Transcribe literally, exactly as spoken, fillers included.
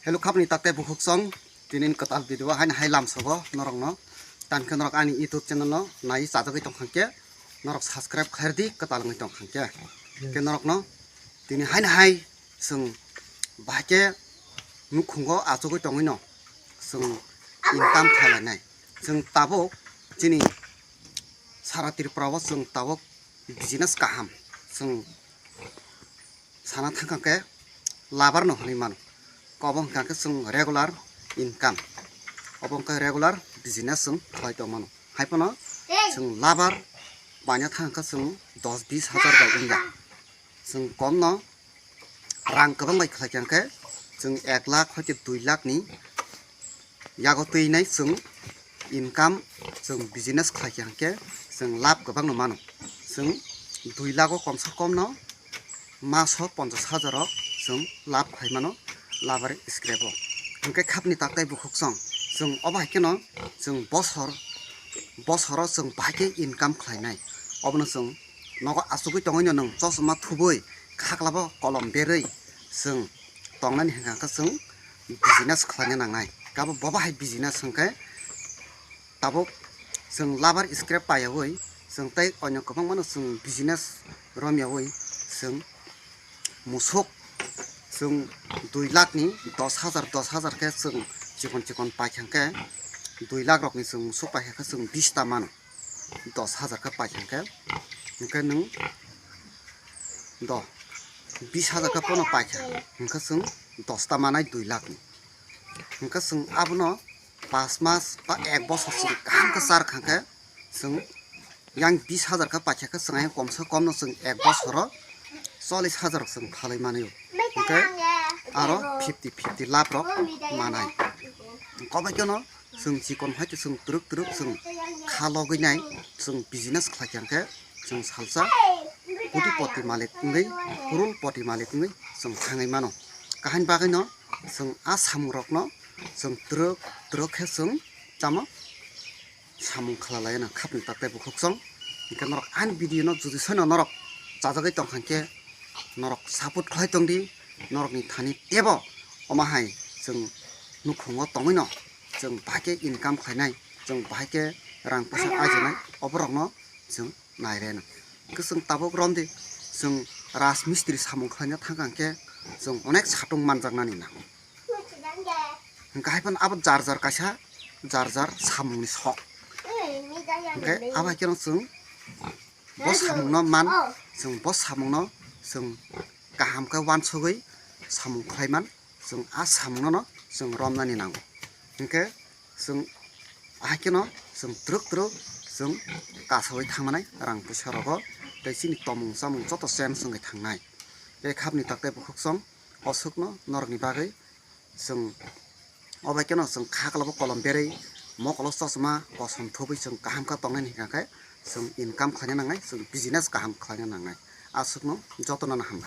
Hello, khapni takte bukhuk song, tinin kwtal video haino hai lamsogo norokno. Tangkhe norok ani YouTube channel no nai chajagwi tongkha khe, norok subscribe khairdi kwtal wngwi tongkha khe. Khe norokno tini haino hai chwng bahai khe nukhungo achugwi tongwino chwng income khlainai. Chwng tabuk chini sara Tripura o chwng tabuk business kaham chwng sana thangkha khe labar no hwnwi mano. Obo hwnkha khe chwng regular income, obo hwnkha regular business chwng khlai tong mano. Hai phano chwng labar paina thangkha chwng dos bis hajar bai wngya. Chwng kom no rang kwbang bai khlai kha khe chwng ek lakh hoi khe dui lakh ni yago twi nai chwng income, chwng business khlai kha khe chwng labh kwbang no mano. Chwng dui lakh o komsa kom no maso ponchash hajar rok chwng labh khlai mano labar scrap o. Hwnkhe khapni taktai bukhuk song chwng obo hai kheno chwng bosor bosoro chwng bahai khe income khlainai. Obono chwng nogo achugwi tongwi no nwng chosma thubui khaklabo kolom berwi chwng tongnani hwnkha khe chwng business khlaina nangnai. Kabo bobo hai business hwnkhe tabuk chwng labar scrap paiyawi chwng tei onyo kwbangmano chwng business romyawi chwng musuk chwng dui lakh ni dos hajar, dos hajar khe chwng chikon chikon paikha khe dui lakh rokni chwng musuk paikha khe chwng bista mano. Dos hajar khe paikha khe hwnkhe nwng do bis hajar khe pono paikha hwnkhe chwng dosta manai dui lakh ni. Hwnkhe chwng abono pas mas ba ek bosor chwng kaham khe char kha khe chwng yang bis hajar khe paikha khe chwng ayang komsa komno chwng ek bosoro chollish hajar rok chwng phalwi manaio. Hwnkhe aro fifty fifty labh rok manai. Kobai kheno chwng chikon hai khe chwng twrwk twrwk chwng kha logwi nai chwng business khlai kha khe chwng salsa koti poti malik wngwi, crore poti malik wngwi chwng thangwi mano. Kahini bagwino chwng a samung rokno chwng twrwk twrwk khe chwng tamo samung khlalaina khapni taktai bukhuk song. Hwnkhe norok ani video no jodi soino norok chajagwi tongkha khe norok support khlai tongdi, norokni thani tebo omo hai chwng nukhungo tongwino chwng bahai khe income khlainai, chwng bahai khe rang puisa ajinai, oborokno chwng naireno. Hwnkhe chwng tabuk romdi chwng rajmistri samung khlaina thangkha khe chwng onek satung manjaknani nango. Hwnkhe hai phano abo jar jar kaisa jar jar samungni sok. Hwnkhe abo hai kheno chwng bo samungno man, chwng bo samungno chwng kaham khe uansugwi samung khlai man, chwng a samungno no chwng romnani nango. Hwnkhe chwng ahai kheno chwng twrwk twrwk chwng kasawi thangmanai rang puisa rogo tei chini tomung chamung joto change wngwi thangnai. Tei khapni taktai bukhuk song oswkno norokni bagwi chwng obai kheno chwng khaklabo kolom berwi mokolo chosma kosom thubui chwng kaham khe tongnani hwnkha khe chwng income khlaina nangnai, chwng business kaham khlaina nangnai. Aswkno jotono no hamkha.